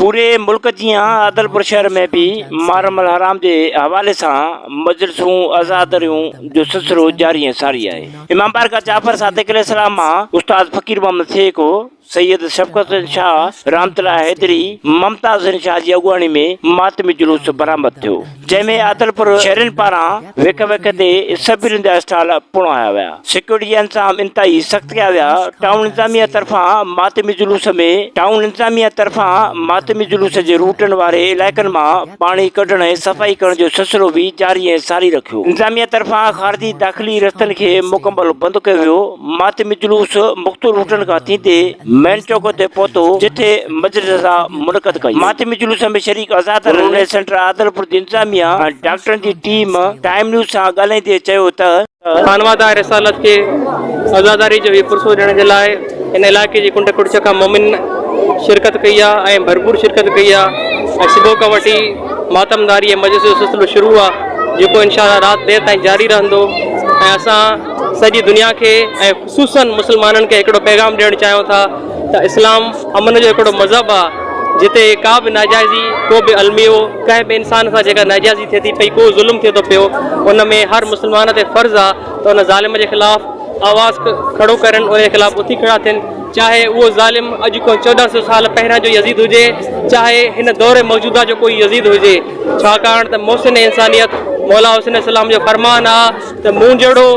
پوري ملڪ جيان عادلپور شهر ۾ به محرم الحرام جي حوالي سان مجلسون عزادريون جو سلسلو جاري ۽ ساري آهي. امام بارگاهه جعفر صادق عليه السلام مان استاد فقير محمد شيخ، سيد شفقت حسين شاهه، رحمت الله حيدري، ممتاز حسين شاهه جي اڳواڻي ۾ ماتمي جلوس برآمد ٿيو، جنهن ۾ عادلپور شهرين پاران وک وک تي سبيلن جا اسٽال پڻ هنيا ويا. سيڪيورٽي جا انتظام انتهائي سخت ڪيا ويا. ٽائون انتظاميه طرفان ماتمي جلوس ۾ ٽائون انتظاميه طرفان ماتمي جلوس جي روٽن واري علائقن مان پاڻي ڪڍڻ ۽ صفائي ڪرڻ جو سلسلو به جاري ۽ ساري رکيو. انتظاميه طرفان خارجي داخلي رستن کي مڪمل بند ڪيو ويو. ماتمي جلوس مختلف روٽن کان ٿيندي مين چوڪ تي پهتو جتي مجلس عزا منعقد ڪئي وئي. ماتمي جلوس ۾ شريڪ عزادارن رولي سينٽر عادلپور جي انتظاميه ۽ ڊاڪٽرن جي ٽيم ٽائيم نيوز سان ڳالهائيندي چيو ته. خانواده رسالت کي عزاداري جو هي پرسو ڏيڻ جي لاء هن علائقي جي ڪنڊ ڪڙڇ کان مومن شرڪت ڪئي آ ۽ ڀرپور شرڪت ڪئي آ ۽ صبح کان وٺي ماتمداري ۽ مجلس جو سلسلو شروع آ جيڪو انشاء الله رات دير تائين جاري رهندو ۽ اسان سڄي دنيا کي ۽ خصوصاً مسلمانن کي هڪڙو پيغام ڏيڻ چاهيون ٿا ته اسلام امن جو هڪڙو مذهب آ جتي ڪا به ناجائزي ڪو به الميو ڪنهن به انسان سان جيڪا ناجائزي ٿئي ٿي پئي ڪو ظلم ٿئي ٿو پيو ان ۾ هر مسلمان تي فرض آ ته ان ظالم جي خلاف آواز کڙو ڪرن ان جي خلاف اٿي کڙا ٿين چاهي اهو ظالم اڄ کان 14 سو سال پهريان جو يزيد هجي چاهي هن دور موجوده جو ڪوئي يزيد هجي ڇاڪاڻ ته محسن انسانيت مولا حسين عليه السلام جو فرمان آ ته مون جهڙو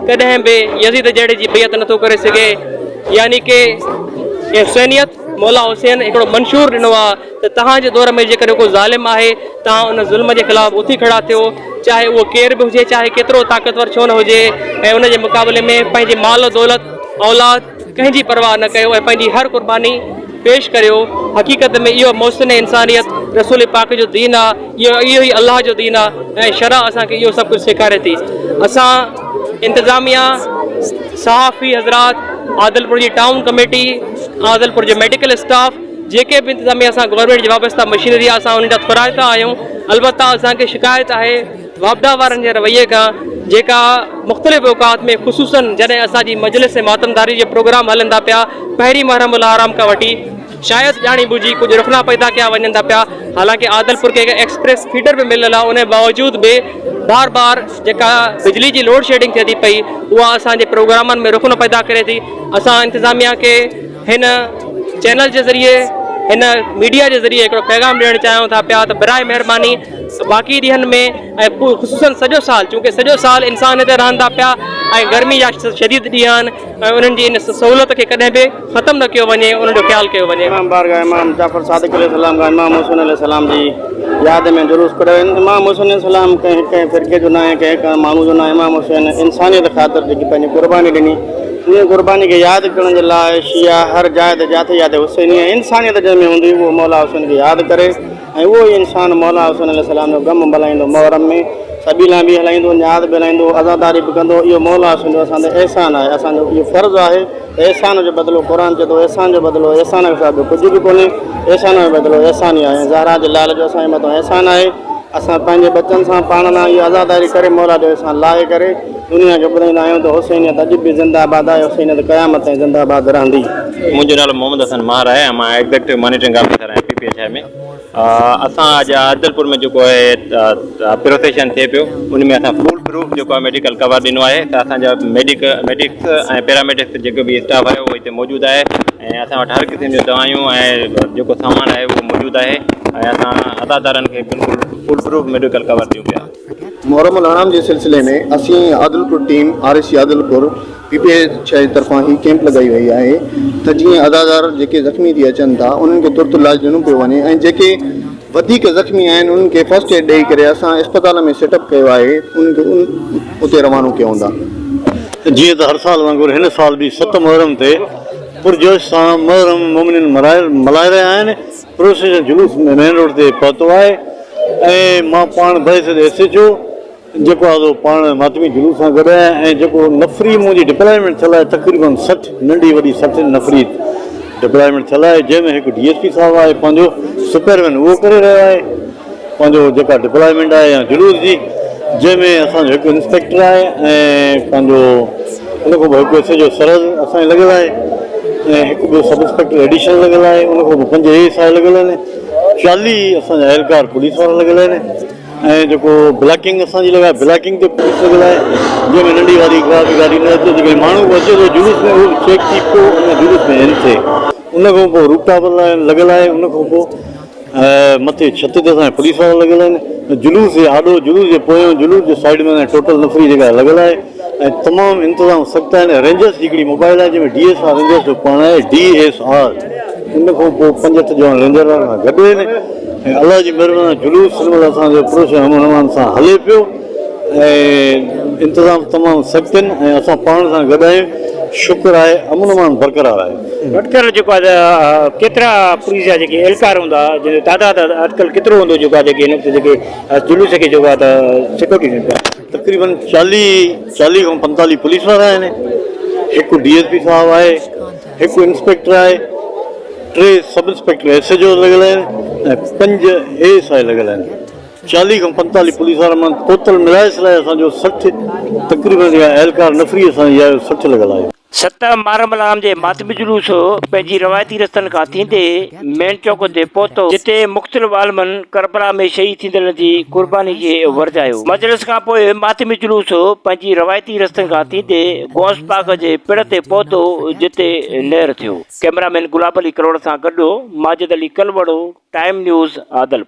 ڪڏهن به يزيد جهڙي جي بيعت نٿو ڪري سگهي يعني ڪه حسينيت مولا حسين هڪڙو منشور ڏنو آ ته توهان جي دور ۾ جيڪڏهن ڪو ظالم آهي توهان ان ظلم جي خلاف اٿي کڙا ٿيو چاهي اهو ڪير به هجي چاهي ڪيترو طاقتور ڇو نه هجي ۽ ان جي مقابلي ۾ پنهنجي مال و دولت اولاد ڪنهن جي پرواهه نه ڪيو ۽ پنهنجي هر قرباني پيش ڪريو. حقيقت ۾ اهو محسن انسانيت رسول پاڪ جو دين آ، اهو اهو ئي الله جو دين آ ۽ شرع اسان کي اهو سڀ ڪجهه سيکاري ٿي. اسان انتظاميه، صحافي حضرات، عادلپور جي ٽائون ڪميٽي، عادلپور جو ميڊيڪل اسٽاف، جيڪي به انتظاميه سان گورنمينٽ جي وابسته مشينري آ اسان انهن جا ٿورائتا آهيون. البته اسان کي شڪايت آهي واپڊا وارن جي رويي کان جيڪا مختلف اوقات ۾ خصوصا جڏهن اسان جي مجلس ماتمداري جي پروگرام هلن ٿا پيا پهرين محرم الحرام کان وٺي شايد ڄاڻي ٻجهي ڪجهه رخنا پيدا ڪيا وڃن ٿا پيا حالانڪه عادلپور کي هڪ ايڪسپريس فيڊر به مليل آهي ان باوجود به بار بار جيڪا بجلي جي لوڊ شيڊنگ ٿئي ٿي پئي اها اسان جي پروگرامن ۾ رخنو پيدا ڪري ٿي اسان انتظاميا کي هن چينل جي ذريعي هن ميڊيا جي ذريعي هڪڙو پيغام ڏيڻ چاهيون ٿا پيا ته برائي مهرباني باقي ڏينهن ۾ ۽ خصوصا سڄو سال چونڪه سڄو سال انسان هتي رهن ٿا پيا ۽ گرمي جا شديد ڏينهن آهن ۽ انهن جي ان سهولت کي ڪڏهن به ختم نه ڪيو وڃي انهن جو خيال ڪيو وڃي. امام بارگاهه امام جعفر صادق عليه السلام کان امام حسين عليه السلام جي ياد ۾ جلوس ڪڍيو ويو. امام حسين عليه السلام ڪنهن هڪ فرقي جو ناهي ڪنهن هڪ ماڻهو جو ناهي امام حسين انسانيت خاطر جيڪي پنهنجي قرباني ڏني انهي قرباني کي ياد ڪرڻ جي لاء شيعا هر جاء تي جاٿي جاٿي حسيني ۽ انسانيت جنهن ۾ هوندي اهو مولا حسين کي ياد ڪري ۽ اهو ئي انسان مولا حسين عليه السلام جو غم ملهائيندو محرم ۾ سبيلان به هلائيندو نياز به هلائيندو عزاداري به ڪندو اهو مولا حسين جو اسان تي احسان آهي اسان جو اهو فرض آهي ته احسان جو بدلو قرآن چئي ٿو احسان جو بدلو احسان کان سواء ٻيو ڪجهه به ڪونهي احسان جو بدلو احسان ئي آهي ۽ زهرا جي لال جو اسان جي مٿان احسان آهي اسان پنهنجي ٻچن سان پاڻ سان اهو عزاداري ڪري مولا جو احسان لاهي ڪري دنيا کي ٻڌائيندا آهيون ته حسينيت اڄ به زنده آباد آهي حسينيت قيامت تائين زنده آباد رهندي. منهنجو نالو محمد حسن ماهر آهي ۽ مان ايگزيڪٽو مانيٽرنگ آفيسر آهيان پي پي ايڇ I ۾ اسان اڄ عادلپور ۾ جيڪو آهي پروسيشن ٿئي پيو ان ۾ اسان فول پروف جيڪو آهي ميڊيڪل ڪور ڏنو آهي ته اسان جا ميڊيڪ ميڊڪس ۽ پيراميڊڪس جيڪو به اسٽاف آهي اهو هتي موجود آهي ۽ اسان وٽ هر قسم جون دوائيون ۽ جيڪو سامان آهي اهو موجود آهي ۽ اسان عزادارن کي بلڪل فول پروف ميڊيڪل ڪور ڏيون پيا. محرم الحرام جي سلسلي ۾ اسين Adilpur team R S C Adilpur P P H I طرفان هي ڪيمپ لڳائي وئي آهي ته جيئن عزادار جيڪي زخمي ٿي اچن ٿا انهن کي ترت علاج ڏنو پيو وڃي ۽ جيڪي وڌيڪ زخمي آهن انهن کي فرسٽ ايڊ ڏئي ڪري اسان اسپتال ۾ سيٽ اپ ڪيو آهي انهن کي اتي روانو ڪيون ٿا. جيئن ته هر سال وانگر هن سال به ست محرم تي پرجوش سان محرم مومنين ملهائي رهيا آهن. پروسيشن جلوس مين روڊ تي پهتو آهي ۽ مان پاڻ بحيثيت ايس ايڇ او جيڪو آهي سو پاڻ ماتمي جلوس سان گڏ آهي ۽ جيڪو نفري منهنجي ڊپلائمينٽ ٿيل آهي تقريبن 60 ننڍي وڏي 60 نفري ڊپلائمينٽ ٿيل آهي جنهن ۾ هڪ ڊي ايس پي صاحب آهي پنهنجو سپروين اهو ڪري رهيو آهي پنهنجو جيڪا ڊپلائمينٽ آهي يا جلوس جي جنهن ۾ اسان جو هڪ انسپيڪٽر آهي ۽ پنهنجو ان کان پوء هڪ ايس ايچ او سرحد اسان جي لڳل آهي ۽ هڪ ٻيو سب انسپيڪٽر ايڊيشنل لڳل آهي ان کان پوء پنج اي ايس I لڳل آهن 40 اسان جا اهلڪار پوليس وارا لڳل آهن ۽ جيڪو بلاڪنگ اسان جي لڳائي بلاڪنگ تي پوليس لڳل آهي جنهن ۾ ننڍي واري ڪا به گاڏي نه اچي جيڪڏهن ماڻهو به اچي ٿو جلوس ۾ اهو به چيڪ ٿي پوء ان جلوس ۾ ان ٿئي ان کان پوء روپ ٽاپ لڳل آهي ان کان پوء مٿي ڇت تي اسان جا پوليس وارا لڳل آهن جلوس جي آڏو جلوس جي پويان جلوس جي سائيڊ ۾ ٽوٽل نفري جيڪا لڳل آهي ۽ تمام انتظام سخت آهن رينجرس جي هڪڙي موبائل آهي جنهن ۾ ڊي ايس آر رينجرس جو پاڻ آهي ڊي ايس آر ان کان پوء پنج اٺ ڄڻا رينجر وارن سان گڏ آهن ۽ الله جي مهرباني سان جلوس هن مهل اسان جو پروش امن امان سان هلي پيو ۽ انتظام تمام سخت آهن ۽ اسان پاڻ سان گڏ آهيون شڪر آهي امن امان برقرار آهي. اٽڪل جيڪو آهي ته ڪيترا پوليس جا جيڪي اهلڪار هوندا جن جو تعداد اٽڪل ڪيترو هوندو جيڪو آهي جيڪي هن وقت جيڪي جلوس کي جيڪو آهي ته سيڪيورٽي ڏين پيا. تقريبن 40، 40 کان 45 پوليس وارا آهن، هڪ ڊي ايس پي صاحب آهي، هڪ انسپيڪٽر آهي، ٽي sub inspector S H O لڳل آهن ۽ پنج اي ايس I لڳل آهن. 40 کان 45 پوليس وارا مان ٽوٽل ملائي سلائي اسان جو 60 تقريبن اها اهلڪار نفري اسان جي آهي 60 لڳل آهي. ست محرم الحرام جي ماتمي جلوس پنهنجي روايتي رستن کان ٿيندي مين چوڪ تي پهتو، جتي مختلف عالمن ڪربلا ۾ شهيد ٿيندڙن جي قرباني کي ورجايو. مجلس کان پوء ماتمي جلوس پنهنجي روايتي رستن کان ٿيندي غوث پاڪ جي پڙ تي پهتو، جتي نير ٿيو. ڪئميرا مين گلاب علي ڪلوڙ سان گڏ ماجد علي ڪلوڙو، ٽائيم نيوز، عادلپور.